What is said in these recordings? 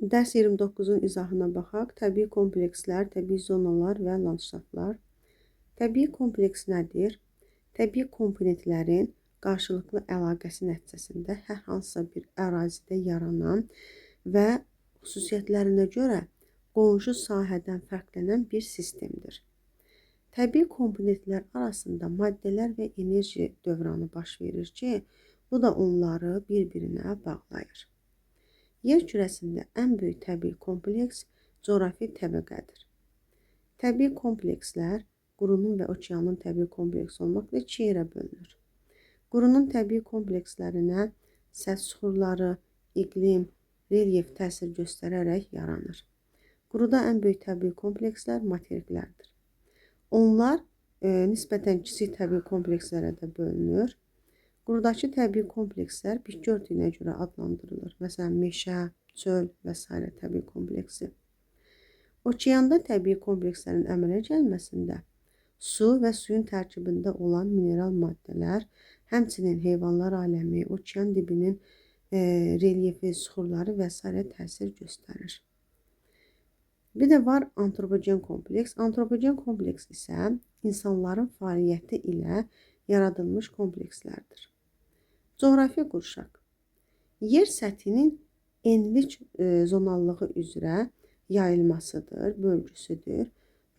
Dərs 29-un izahına baxaq. Təbii komplekslər, təbii zonalar və landşaftlar. Təbii kompleks nədir? Təbii komponentlərin qarşılıqlı əlaqəsi nəticəsində hər hansısa bir ərazidə yaranan və xüsusiyyətlərinə görə qonşu sahədən fərqlənən bir sistemdir. Təbii komponentlər arasında maddələr və enerji dövranı baş verir ki, bu da onları bir-birinə bağlayır. Yer kürəsində ən böyük təbii kompleks coğrafi təbəqədir. Təbii komplekslər qurunun və okeanın təbii kompleksi olmaqla iki yerə bölünür. Qurunun təbii komplekslərinə səth süxurları, iqlim, relyef təsir göstərərək yaranır. Quruda ən böyük təbii komplekslər materiklərdir. Onlar nisbətən kiçik təbii komplekslərə də bölünür. Qurudakı təbii komplekslər bitki örtüyünə görə adlandırılır. Məsələn, meşə, çöl və s. təbii kompleksi. Okeanda təbii komplekslərin əmələ gəlməsində su və suyun tərkibində olan mineral maddələr, həmçinin heyvanlar aləmi, okean dibinin relyefi, süxurları və s. təsir göstərir. Bir də var antropogen kompleks. Antropogen kompleks isə insanların fəaliyyəti ilə yaradılmış komplekslərdir. Coğrafi qurşaq. Yer səthinin enlik zonallığı üzrə yayılmasıdır, bölgüsüdür.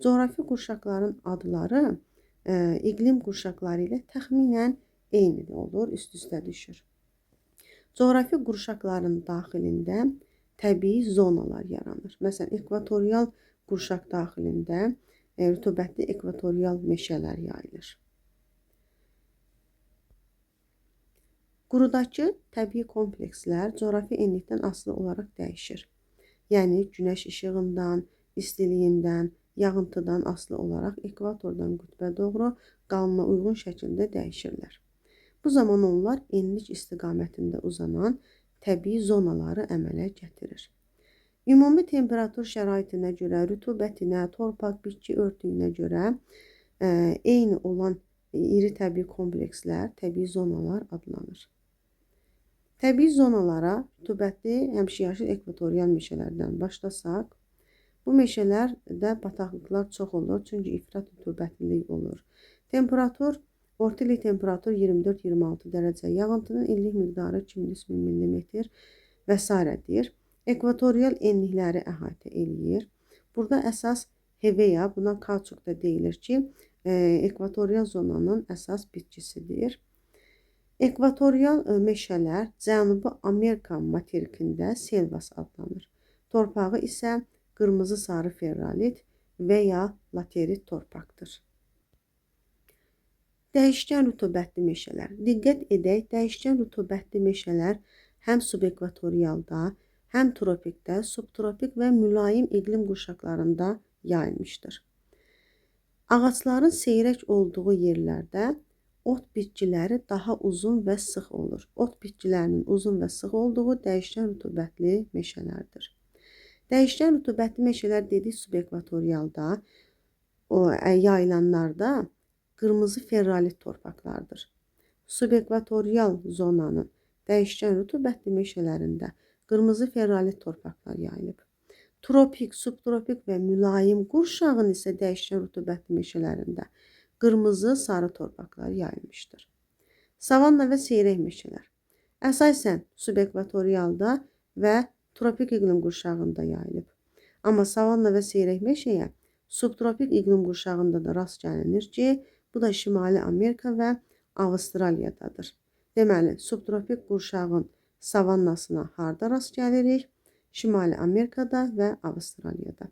Coğrafi qurşaqların adları iqlim qurşaqları ilə təxminən eyni olur, üst-üstə düşür. Coğrafi qurşaqların daxilində təbii zonalar yaranır. Məsələn, ekvatorial qurşaq daxilində rütubətli ekvatorial meşələr yayılır. Qurudakı təbii komplekslər coğrafi enlikdən asılı olaraq dəyişir. Yəni, günəş işığından, istiliyindən, yağıntıdan asılı olaraq ekvatordan qütbə doğru qanuna uyğun şəkildə dəyişirlər. Bu zaman onlar enlik istiqamətində uzanan təbii zonaları əmələ gətirir. Ümumi temperatur şəraitinə görə, rütubətinə, torpaq, bitki örtüyünə görə eyni olan iri təbii komplekslər, təbii zonalar adlanır. Təbii zonalara rütubətli həmişəyaşıl ekvatorial meşələrdən başlasaq, bu meşələrdə bataqlıqlar çox olur, çünki ifrat rütubətlilik olur. Temperatur, orta illik temperatur 24-26 dərəcə, yağıntının illik miqdarı 2000-3000 millimetr və s. Ekvatorial enlikləri əhatə eləyir. Burada əsas heveya, buna kauçuk da deyilir ki, ekvatorial zonanın əsas bitkisidir. Ekvatorial meşələr Cənubi Amerika materikində selvas adlanır. Torpağı isə qırmızı-sarı ferralit və ya laterit torpaqdır. Dəyişkən rütubətli meşələr. Diqqət edək, dəyişkən rütubətli meşələr həm subekvatorialda, həm tropikdə, subtropik və mülayim iqlim qurşaqlarında yayılmışdır. Ağacların seyrək olduğu yerlərdə ot bitkiləri daha uzun və sıx olur. Ot bitkilərinin uzun və sıx olduğu dəyişkən rütubətli meşələrdir. Dəyişkən rütubətli meşələr dedik subekvatorialda, o yayılanlarda qırmızı ferralit torpaqlardır. Subekvatorial zonanın dəyişkən rütubətli meşələrində qırmızı ferralit torpaqlar yayılıb. Tropik, subtropik və mülayim qurşağın isə dəyişkən rütubətli meşələrində qırmızı, sarı torpaqlar yayılmışdır. Savanna və seyrək meşələr. Əsasən subekvatorialda və tropik iqlim qurşağında yayılıb. Amma savanna və seyrək meşəyə subtropik iqlim qurşağında da rast gəlinir ki, bu da Şimali Amerika və Avstraliyadadır. Deməli, subtropik qurşağın savannasına harda rast gəlirik? Şimali Amerikada və Avstraliyada.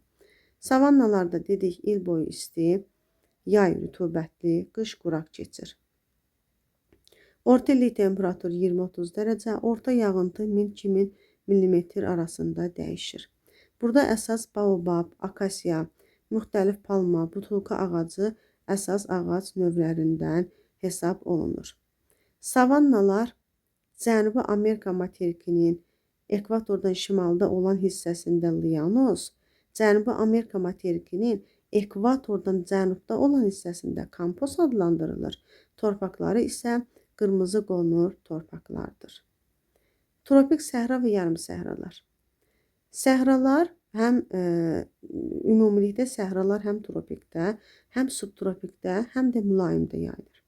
Savannalarda dedik, il boyu isti, yay rütubətli, qış quraq keçir. Orta illik temperatur 20-30 dərəcə, orta yağıntı 1000-2000 millimetr arasında dəyişir. Burada əsas baobab, akasiya, müxtəlif palma, butulka ağacı əsas ağac növlərindən hesab olunur. Savannalar Cənubi Amerika materikinin ekvatordan şimalda olan hissəsində Lianos, Cənubi Amerika materikinin ekvatordan cənubda olan hissəsində Kampos adlandırılır. Torpaqları isə qırmızı qonur torpaqlardır. Tropik səhra və yarım səhralar. Səhralar həm ümumilikdə səhralar həm tropikdə, həm subtropikdə, həm də mülayimdə yayılır.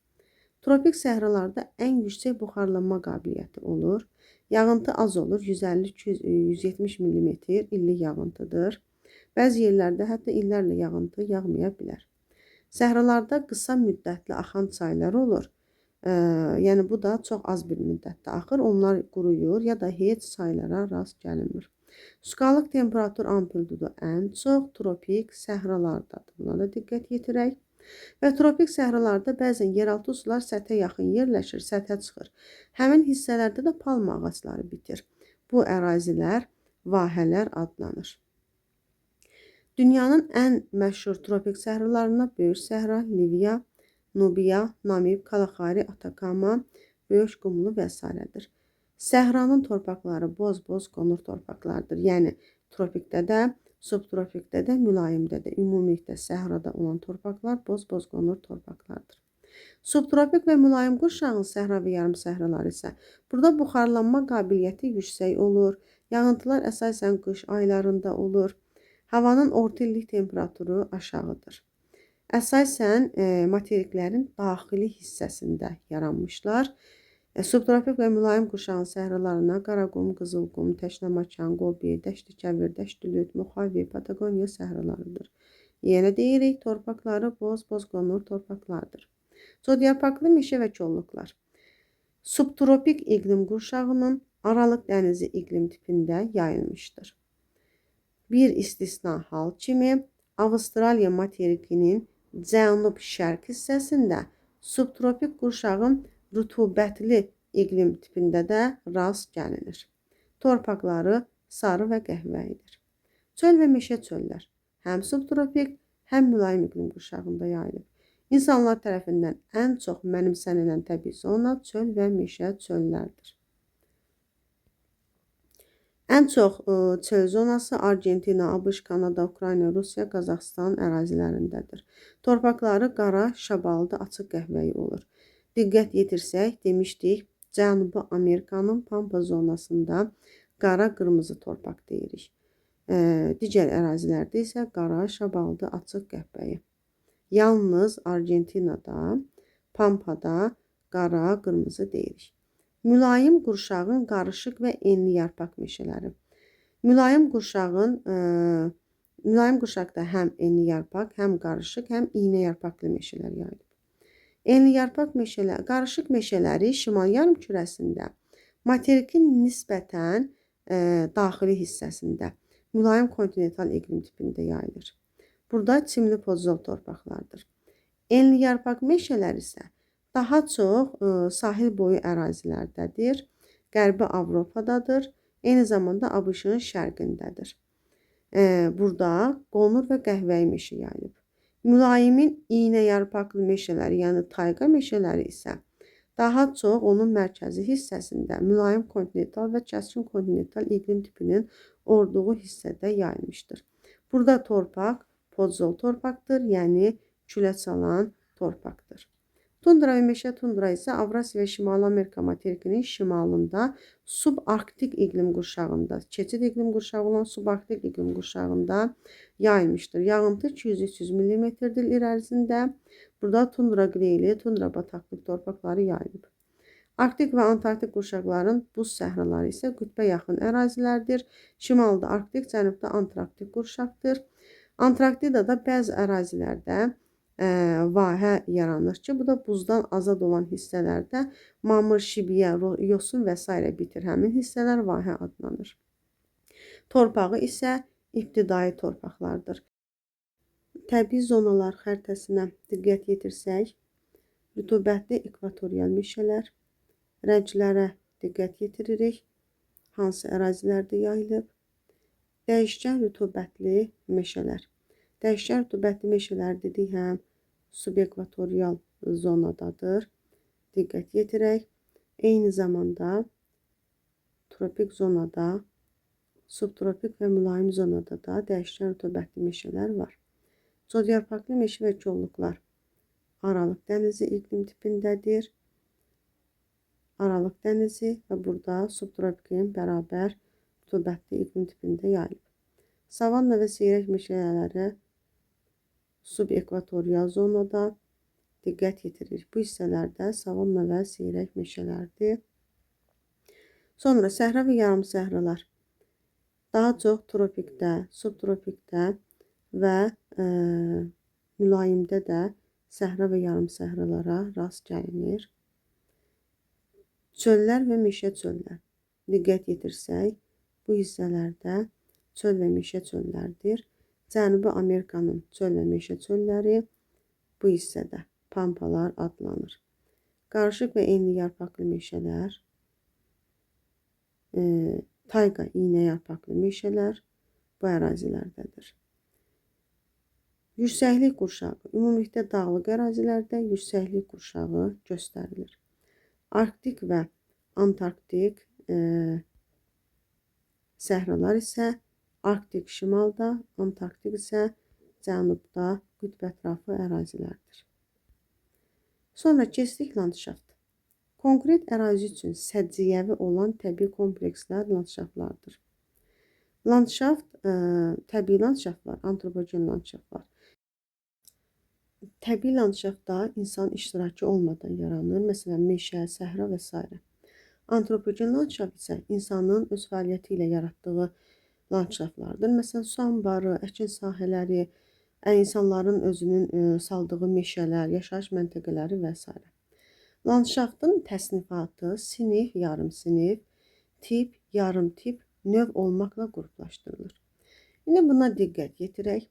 Tropik səhralarda ən yüksək buxarlanma qabiliyyəti olur. Yağıntı az olur, 150-170 mm illik yağıntıdır. Bəzi yerlərdə hətta illərlə yağıntı yağmaya bilər. Səhralarda qısa müddətli axan çaylar olur. Yəni bu da çox az bir müddətdə axır. Onlar quruyur ya da heç çaylara rast gəlinmir. Skalıq temperatur amplitudu ən çox tropik səhralardadır. Buna da diqqət yetirək. Və tropik səhralarda bəzən yeraltı sular səthə yaxın yerləşir, səthə çıxır. Həmin hissələrdə də palma ağacları bitir. Bu ərazilər vahələr adlanır. Dünyanın ən məşhur tropik səhralarına Böyük Səhra, Liviya, Nubiya, Namib, Kalahari, Atakama, Böyük Qumlu və s. Səhranın torpaqları boz-boz qonur torpaqlardır. Yəni tropikdə də, subtropikdə də, mülayimdə də, ümumilikdə səhrada olan torpaqlar boz-boz qonur torpaqlardır. Subtropik və mülayim qurşağın səhra və yarım səhraları isə burada buxarlanma qabiliyyəti yüksək olur. Yağıntılar əsasən qış aylarında olur. Havanın orta illik temperaturu aşağıdır. Əsasən materiklərin daxili hissəsində yaranmışlar. Subtropik və mülayim qurşağın səhralarına Qaraqum, Qızılqum, Təşnəmakan, Qobi, Dəşti-Kəvir, Dəşti-Lüt, Moxavi, Patagoniya səhralarıdır. Yenə deyirik, torpaqları boz-boz qonur torpaqlardır. Codyarpaqlı meşə və kolluqlar. Subtropik iqlim qurşağının Aralıq dənizi iqlim tipində yayılmışdır. Bir istisna hal kimi Avstraliya materikinin cənub-şərq hissəsində subtropik qurşağın rütubətli iqlim tipində də rast gəlinir. Torpaqları sarı və qəhvəyidir. Çöl və meşə çöllər həm subtropik, həm mülayim iqlim qurşağında yayılıb. İnsanlar tərəfindən ən çox mənimsənilən təbii zona çöl və meşə çöllərdir. Ən çox çöl zonası Argentina, ABŞ, Kanada, Ukrayna, Rusiya, Qazaxıstan ərazilərindədir. Torpaqları qara, şabaldı, açıq qəhvəyi olur. Diqqət yetirsək, demişdik, Cənubi Amerikanın Pampa zonasında qara-qırmızı torpaq deyirik. Digər ərazilərdə isə qara, şabaldı, açıq qəhvəyi. Yalnız Argentinada, Pampada qara, qırmızı deyirik. Mülayim qurşağın qarışıq və enli yarpaq meşələri. Mülayim qurşaqda həm enli yarpaq, həm qarışıq, həm iynə yarpaqlı meşələr yayılıb. Enli yarpaq meşələr, qarışıq meşələri şimal yarımkürəsində, materikin nisbətən daxili hissəsində, mülayim kontinental iqlim tipində yayılır. Burada çimli podzol torpaqlardır. Enli yarpaq meşələr isə daha çox sahil boyu ərazilərdədir, Qərbi Avropadadır, eyni zamanda ABŞ-ın şərqindədir. Burada qonur və qəhvəyi meşə yayılıb. Mülayimin iynə yarpaqlı meşələri, yəni tayqa meşələri isə daha çox onun mərkəzi hissəsində mülayim kontinental və kəskin kontinental iqlim tipinin olduğu hissədə yayılmışdır. Burada torpaq podzol torpaqdır, yəni külə çalan torpaqdır. Tundra və meşə tundra isə Avrasiya və Şimali Amerika materikinin şimalında subarktik iqlim qurşağında, keçid iqlim qurşağı olan subarktik iqlim qurşağında yayılmışdır. Yağıntı 200-300 mm-dir il ərzində. Burada tundra qleyli, tundra bataqlıq torpaqları yayılıb. Arktik və Antarktik qurşaqların buz səhraları isə qütbə yaxın ərazilərdir. Şimalda Arktik, cənubda Antarktik qurşaqdır. Antarktidada bəzi ərazilərdə vahə yaranır ki, bu da buzdan azad olan hissələrdə mamır, şibiyə, yosun və s. bitir. Həmin hissələr vahə adlanır. Torpağı isə ibtidai torpaqlardır. Təbii zonalar xəritəsinə diqqət yetirsək, rütubətli ekvatorial meşələr, rənglərə diqqət yetiririk, hansı ərazilərdə yayılıb, dəyişkən rütubətli meşələr. Dəyişkən rütubətli meşələr dedik, həm subekvatorial zonadadır. Diqqət yetirək. Eyni zamanda tropik zonada, subtropik və mülayim zonada da dəyişkən rütubətli meşələr var. Codyarpaqlı meşə və kolluqlar Aralıq dənizi iqlim tipindədir. Aralıq dənizi və burada subtropikin bərabər rütubətli iqlim tipində yayılıb. Savanna və seyrək meşələrə subekvatorial zonada diqqət yetiririk. Bu hissələrdə savanna və seyrək meşələrdir. Sonra səhra və yarımsəhralar. Daha çox tropikdə, subtropikdə və mülayimdə də səhra və yarımsəhralara rast gəlinir. Çöllər və meşə çöllər. Diqqət yetirsək, bu hissələrdə çöl və meşə çöllərdir. Cənubi Amerikanın çöl və meşə çölləri bu hissədə pampalar adlanır. Qarışıq və enli yarpaqlı meşələr, tayqa iynə yarpaqlı meşələr bu ərazilərdədir. Yüksəklik qurşağı. Ümumilikdə dağlıq ərazilərdə yüksəklik qurşağı göstərilir. Arktik və Antarktik səhralar isə Arktik şimalda, Antarktik isə cənubda qütb ətrafı ərazilərdir. Sonra keçdik landşaft. Konkret ərazi üçün səciyyəvi olan təbii komplekslər landşaftlardır. Landşaft, təbii landşaft var, antropogen landşaft var. Təbii landşaftda insan iştirakı olmadan yaranır. Məsələn, meşə, səhra və s. Antropogen landşaft isə insanın öz fəaliyyəti ilə yaratdığı landşaftlardır. Məsələn, su anbarı, əkin sahələri, insanların özünün saldığı meşələr, yaşayış məntəqələri və s. Landşaftın təsnifatı sinif, yarımsinif, tip, yarımtip, növ olmaqla qruplaşdırılır. İndi buna diqqət yetirək.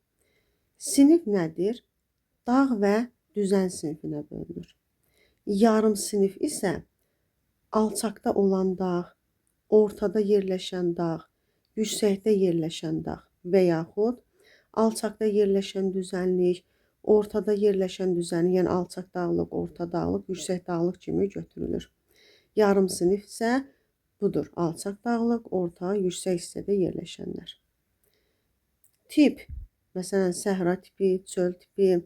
Sinif nədir? Dağ və düzən sinifinə bölünür. Yarımsinif isə alçaqda olan dağ, ortada yerləşən dağ, yüksəkdə yerləşən dağ və yaxud alçaqda yerləşən düzənlik, ortada yerləşən düzənlik, yəni alçaq dağlıq, orta dağlıq, yüksək dağlıq kimi götürülür. Yarımsinif isə budur. Alçaq dağlıq, orta, yüksək hissədə yerləşənlər. Tip, məsələn, səhra tipi, çöl tipi,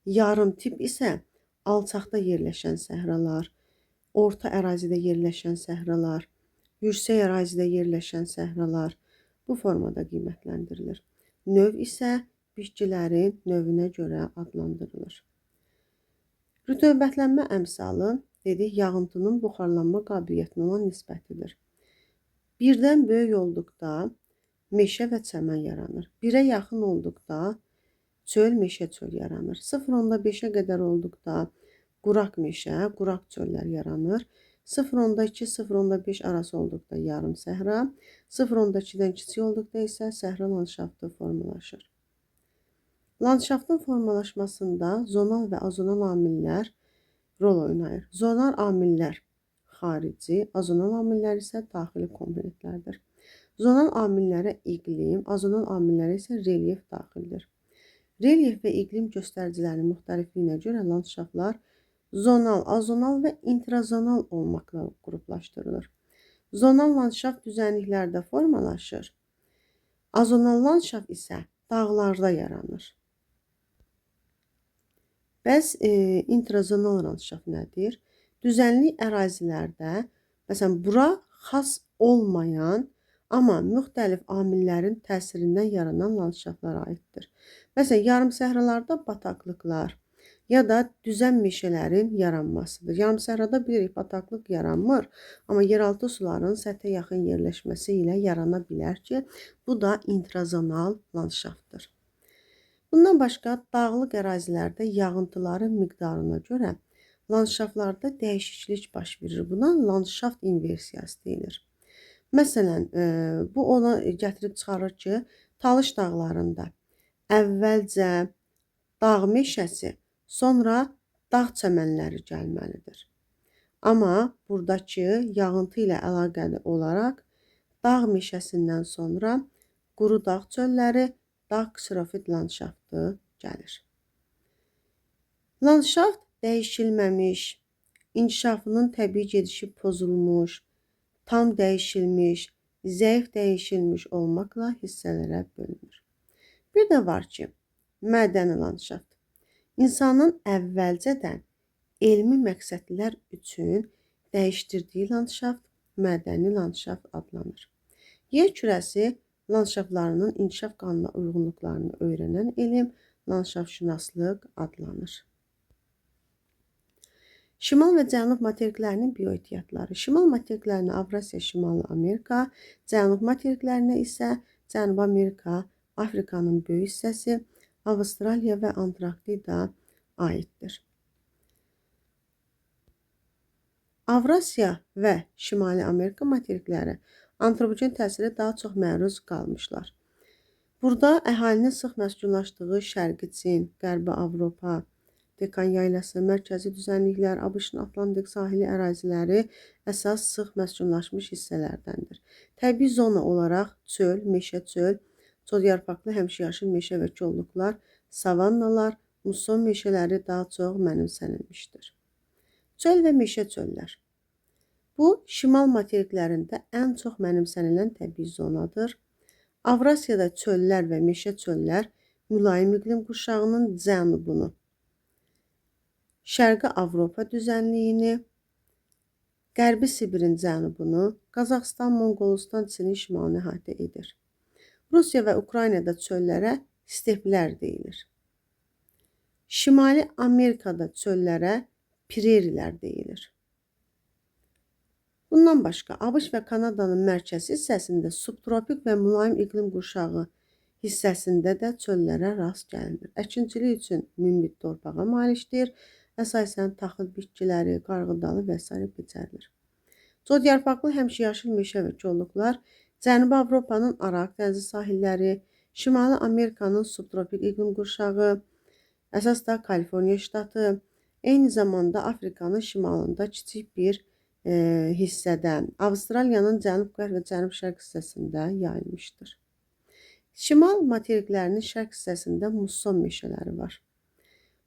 yarım tip isə alçaqda yerləşən səhralar, orta ərazidə yerləşən səhralar, yüksək ərazidə yerləşən səhralar bu formada qiymətləndirilir. Növ isə bitkilərin növünə görə adlandırılır. Rütubətlənmə əmsalı dedik, yağıntının buxarlanma qabiliyyətinə olan nisbətidir. Birdən böyük olduqda meşə və çəmən yaranır. 1-ə yaxın olduqda çöl, meşə çöl yaranır. 0,5-ə qədər olduqda quraq meşə, quraq çöllər yaranır. 0,2, 0,5 arası olduqda yarım səhra, 0,2-dən kiçik olduqda isə səhra landşaftı formalaşır. Landşaftın formalaşmasında zonal və azonal amillər rol oynayır. Zonal amillər xarici, azonal amillər isə daxili komponentlərdir. Zonal amillərə iqlim, azonal amillərə isə relyef daxildir. Relyef və iqlim göstəricilərinin müxtəlifliyinə görə landşaftlar zonal, azonal və intrazonal olmaqla qruplaşdırılır. Zonal landşaft düzənliklərdə formalaşır. Azonal landşaft isə dağlarda yaranır. Bəs intrazonal landşaft nədir? Düzənlik ərazilərdə, məsələn, bura xas olmayan, amma müxtəlif amillərin təsirindən yaranan landşaftlara aiddir. Məsələn, yarımsəhralarda bataqlıqlar ya da düzən meşələrin yaranmasıdır. Yarımsəhrada bilirik, bataqlıq yaranmır, amma yeraltı suların səthə yaxın yerləşməsi ilə yarana bilər ki, bu da intrazonal landşaftdır. Bundan başqa, dağlıq ərazilərdə yağıntıların miqdarına görə landşaftlarda dəyişiklik baş verir. Buna landşaft inversiyası deyilir. Məsələn, bu ona gətirib çıxarır ki, Talış dağlarında əvvəlcə dağ meşəsi, sonra dağ çəmənləri gəlməlidir. Amma buradakı yağıntı ilə əlaqəli olaraq dağ meşəsindən sonra quru dağ çölləri, dağ kserofit landşaftı gəlir. Landşaft dəyişilməmiş, inkişafının təbii gedişi pozulmuş, tam dəyişilmiş, zəif dəyişilmiş olmaqla hissələrə bölünür. Bir də var ki, mədəni landşaft. İnsanın əvvəlcədən elmi məqsədlər üçün dəyişdirdiyi landşaft mədəni landşaft adlanır. Yer kürəsi landşaftlarının inkişaf qanuna uyğunluqlarını öyrənən elm landşaftşünaslıq adlanır. Şimal və Cənub materiklərinin bioehtiyatları. Şimal materiklərinə Avrasiya, Şimali Amerika, Cənub materiklərinə isə Cənubi Amerika, Afrikanın böyük hissəsi, Avstraliya və Antarktida aiddir. Avrasiya və Şimali Amerika materikləri antropogen təsirə daha çox məruz qalmışlar. Burada əhalinin sıx məskunlaşdığı Şərqi Çin, Qərbi Avropa, Dekan yaylası, mərkəzi düzənliklər, ABŞ-ın Atlantik sahili əraziləri əsas sıx məskunlaşmış hissələrdəndir. Təbii zona olaraq çöl, meşə çöl, çolyarpaqlı həmişəyaşıl meşə və kolluqlar, savannalar, musson meşələri daha çox mənimsənilmişdir. Çöl və meşə çöllər. Bu, şimal materiklərində ən çox mənimsənilən təbii zonadır. Avrasiyada çöllər və meşə çöllər mülayim iqlim quşağının cənubunu, Şərqi Avropa düzənliyini, Qərbi Sibirin cənubunu, Qazaxıstan, Monqolistan, Çinin şimalını əhatə edir. Rusiya və Ukraynada çöllərə steplər deyilir. Şimali Amerikada çöllərə prerilər deyilir. Bundan başqa ABŞ və Kanadanın mərkəzi hissəsində subtropik və mülayim iqlim qurşağı hissəsində də çöllərə rast gəlinir. Əkinçilik üçün münbit torpağa malikdir. Əsasən taxıl bitkiləri, qarğıdalı və s. becərilir. Çolyarpaqlı həmişəyaşıl meşə və kolluqlar Cənubi Avropanın Araq dənizi sahilləri, Şimali Amerikanın subtropik iqlim qurşağı, əsas da Kaliforniya ştatı, eyni zamanda Afrikanın şimalında kiçik bir hissədə, Avstraliyanın cənub-qərb və cənub-şərq hissəsində yayılmışdır. Şimal materiklərinin şərq hissəsində musson meşələri var.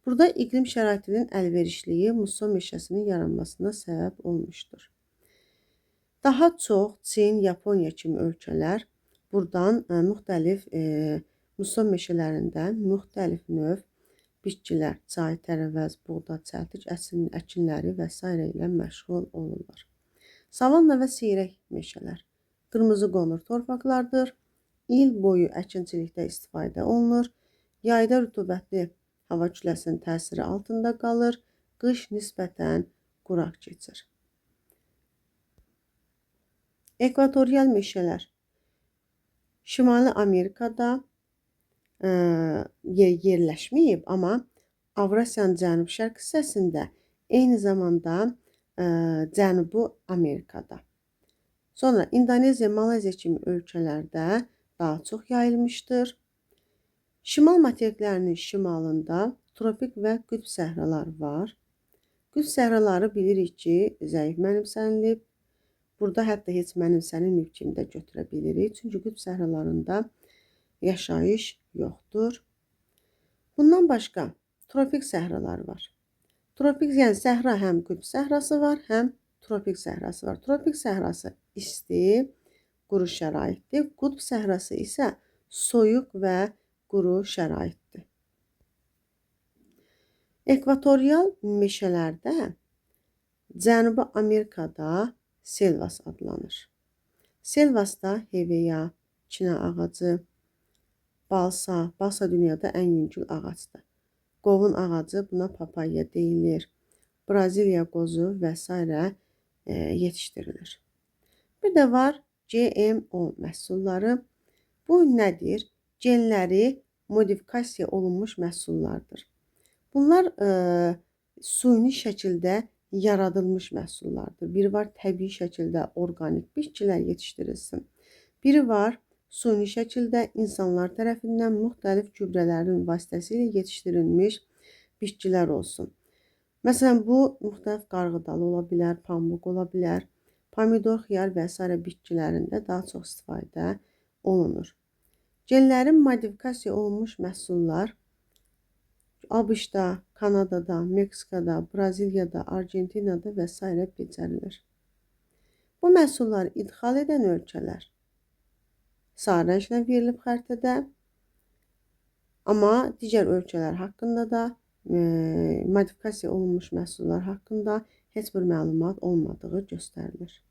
Burada iqlim şəraitinin əlverişliyi musson meşəsinin yaranmasına səbəb olmuşdur. Daha çox Çin, Yaponiya kimi ölkələr buradan müxtəlif musson meşələrindən müxtəlif növ bitkilər, çay, tərəvəz, buğda, çəltik əkinləri və s. ilə məşğul olurlar. Savanna və seyrək meşələr qırmızı qonur torpaqlardır. İl boyu əkinçilikdə istifadə olunur. Yayda rütubətli hava kütləsinin təsiri altında qalır. Qış nisbətən quraq keçir. Ekvatorial meşələr Şimali Amerikada yerləşməyib, amma Avrasiyanın cənub-şərq hissəsində, eyni zamanda Cənubi Amerikada. Sonra İndoneziya, Malayziya kimi ölkələrdə daha çox yayılmışdır. Şimal materiklərinin şimalında tropik və qütb səhralar var. Qütb səhraları bilirik ki, zəif mənimsənilib. Burada hətta heç mənimsənilməyib kimi də götürə bilirik. Çünki qütb səhralarında yaşayış yoxdur. Bundan başqa tropik səhralar var. Tropik, yəni səhra həm qütb səhrası var, həm tropik səhrası var. Tropik səhrası isti, quru şəraitdir. Qütb səhrası isə soyuq və quru şəraitdir. Ekvatorial meşələrdə Cənubi Amerikada selvas adlanır. Selvasda heveya, çinə ağacı, balsa, balsa dünyada ən yüngül ağacdır. Qovun ağacı, buna papaya deyilir. Braziliya qozu və s. yetişdirilir. Bir də var GMO məhsulları. Bu nədir? Genləri modifikasiya olunmuş məhsullardır. Bunlar süni şəkildə yaradılmış məhsullardır. Biri var təbii şəkildə orqanik bitkilər yetişdirilsin. Biri var süni şəkildə insanlar tərəfindən müxtəlif gübrələrin vasitəsilə yetişdirilmiş bitkilər olsun. Məsələn, bu müxtəlif qarğıdalı ola bilər, pambıq ola bilər, pomidor, xiyar və s. bitkilərində daha çox istifadə olunur. Genlərin modifikasiya olunmuş məhsullar ABŞ-da, Kanadada, Meksikada, Braziliyada, Argentinada və s. becərilir. Bu məhsulları idxal edən ölkələr sarı rənglə verilib xəritədə, amma digər ölkələr haqqında da modifikasiya olunmuş məhsullar haqqında heç bir məlumat olmadığı göstərilir.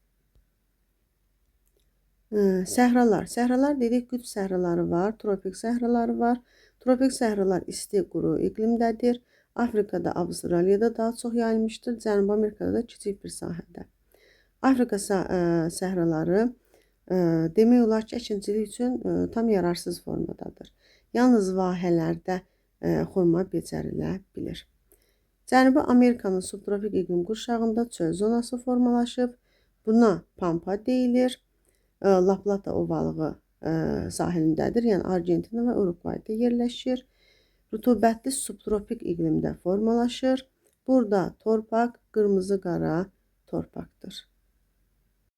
Səhralar. Səhralar dedik, qütb səhraları var, tropik səhraları var. Tropik səhralar isti, quru iqlimdədir. Afrikada, Avstraliyada daha çox yayılmışdır. Cənubi Amerikada da kiçik bir sahədə. Afrika səhraları demək olar ki, əkinçilik üçün tam yararsız formadadır. Yalnız vahələrdə xurma becərilə bilir. Cənubi Amerikanın subtropik iqlim qurşağında çöl zonası formalaşıb. Buna pampa deyilir. La Plata ovalığı sahilindədir. Yəni Argentina və Uruqvayda yerləşir. Rütubətli subtropik iqlimdə formalaşır. Burada torpaq qırmızı-qara torpaqdır.